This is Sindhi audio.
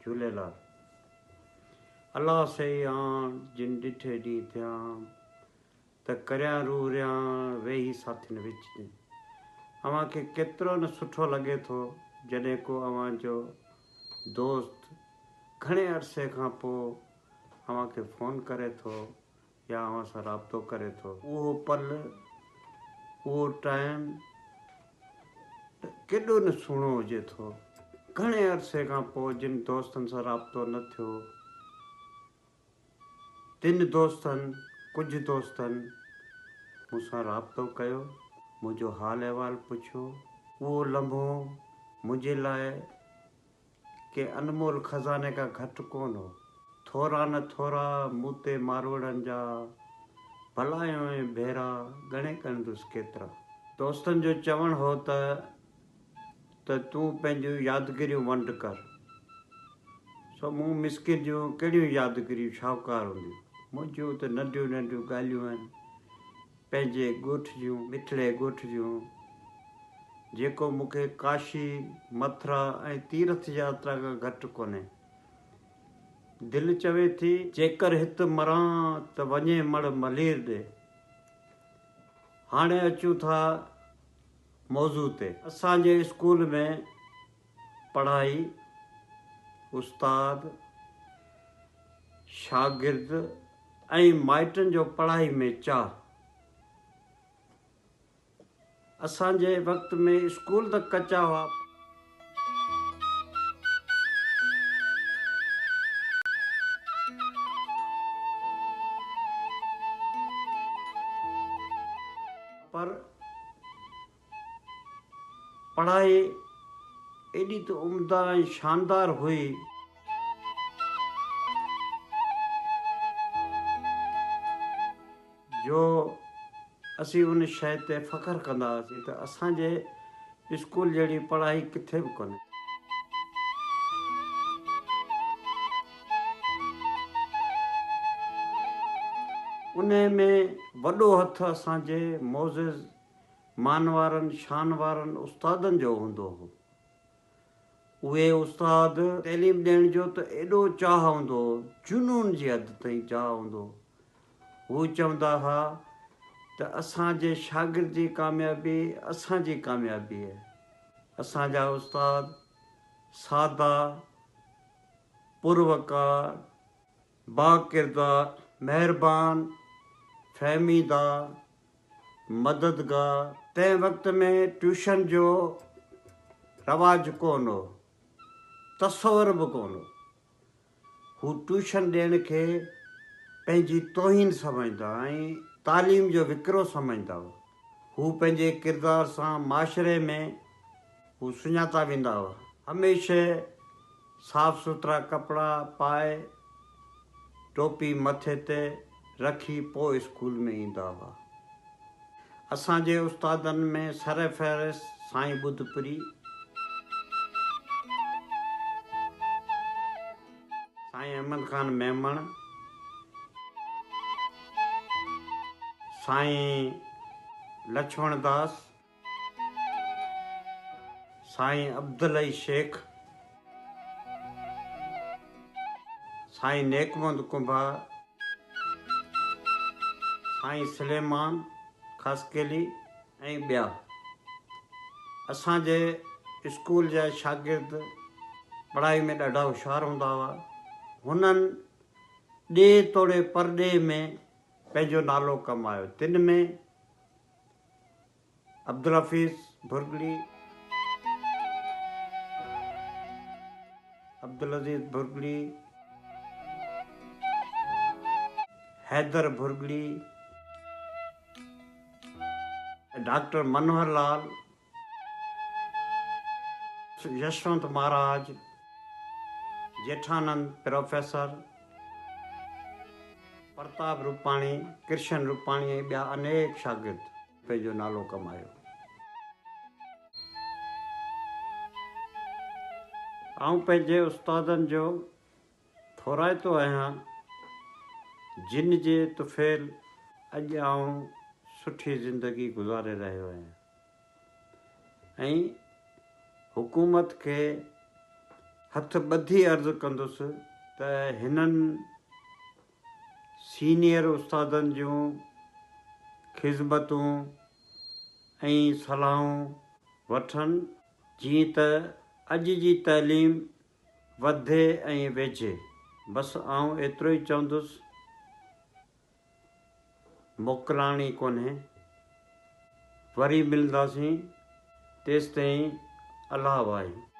جهوليلال. الله سهي آڻ، جن ڏٺي ڏينهن ٿيان، ته ڪريان روح رياڻ، ويهي ساٿين وچ ۾. اوهان کي ڪيترو نه سٺو لڳي ٿو جڏهن ڪو اوهان جو دوست گهڻي عرصي کان پوء اوهان کي فون ڪري ٿو يا اوهان سان رابطو ڪري ٿو. اهو پل، اهو ٽائيم ته ڪيڏو نه سهڻو هجي ٿو. گهڻي عرصي کان پوء جن دوستن سان رابطو نه ٿيو، تن دوستن، ڪجهه دوستن مون سان رابطو ڪيو، منهنجو حال احوال پڇيو. اهو لمحو منهنجي لاء ڪنهن انمول خزاني کان گهٽ ڪونه هو. ٿورا نه ٿورا مون تي ماروئڙن جا، ڀلايون ۽ ڀيرا ڳڻي ڳڻندس ڪيترا. دوستن جو چوڻ هو ته ته تون پنهنجون يادگيريون ونڊ ڪر. سو مون مسڪين جون ڪهڙيون يادگيريون شاهوڪار هونديون. منهنجون ته ننڍيون ننڍيون ڳالهيون آهن. پنهنجي ڳوٺ جون، مٺڙي ڳوٺ جون، جيڪو مون کي ڪاشي، مٿرا ۽ تيرٿ ياترا کان گهٽ ڪونهي. دل چوي ٿي. جيڪر هت مران ته وڃي مڙهه ملير ڏي. هاڻي اچون ٿا موضوع تي. اسان جي اسڪول ۾ پڙهائي، استاد، شاگرد ۽ مائٽن جو پڙهائي ۾ چاهه. اسان جي وقت ۾ اسڪول ته ڪچا هئا. پر پڙهائي ايڏي ته عمده ۽ شاندار هئي، جو اسين ان شيء تي فخر ڪندا هئاسين ته اسان جي اسڪول جهڙي پڙهائي ڪٿي به ڪونهي. انهيء ۾ وڏو هٿ اسان جي معزز مانوارن شان وارن استادن جو هوندو هو. اهي استاد تعليم ڏيڻ جو ته ايڏو چاهه هوندو هو، جنون جي حد تائين چاهه هوندو هو. هو چوندا ها ته اسان جي شاگرد جي ڪاميابي اسان جي ڪاميابي آهي. اسان جا استاد سادا، پروقار، باڪردار، مهربان، فهميده، مددگار. تنهن وقت ۾ ٽيوشن جو رواج ڪونه هو، تصور به ڪونه هو. هو ٽيوشن ڏيڻ کي پنهنجي توهين سمجهندا ۽ تعليم جو وڪرو سمجهندا هئا. هو پنهنجي ڪردار سان معاشري ۾ هو سڃاتا ويندا هئا. هميشه صاف سٿرا ڪپڙا پائي، ٽوپي مٿي تي رکي پوء اسڪول ۾ ايندا هئا. اسان جي استادن ۾ سر فهرست سائين ٻڌپري، سائين احمد خان ميمڻ، سائين لڇمڻ داس، سائين عبدالحئي شيخ، سائين نيڪ محمد ڪنڀار، سائين سليمان خاصخيلي ۽ ٻيا. اسان جي اسڪول جا شاگرد پڙهائي ۾ ڏاڍا هوشيار هوندا هئا. هنن ڏيهه توڙي پرڏيهه ۾ پنهنجو نالو ڪمايو. تن ۾ عبدالحفيظ ڀرڳڙي، عبدالعزيز ڀرڳڙي، حيدر ڀرڳڙي، ڊاڪٽر منوهر لال، يشونت مهاراج، جيٺانند پروفيسر، پرتاب روپاڻي، ڪرشن روپاڻي ۽ ٻيا انيڪ شاگرد پنهنجو نالو ڪمايو. آئون پنهنجي استادن جو ٿورائتو آهيان، جن جي طفيل اڄ آئون سٺي زندگي گذاري رهيو آهيان ۽ حڪومت کي هٿ ٻڌي عرض ڪندس ته هنن سينيئر استادن جون خذمتون ۽ صلاحون وٺن جيئن ته اڄ جي تعليم وڌي ۽ ويجهي. بس آئون ايترو ئي چوندس. موڪلاڻي ڪونهي. وري ملنداسين تيستائين الله واهي.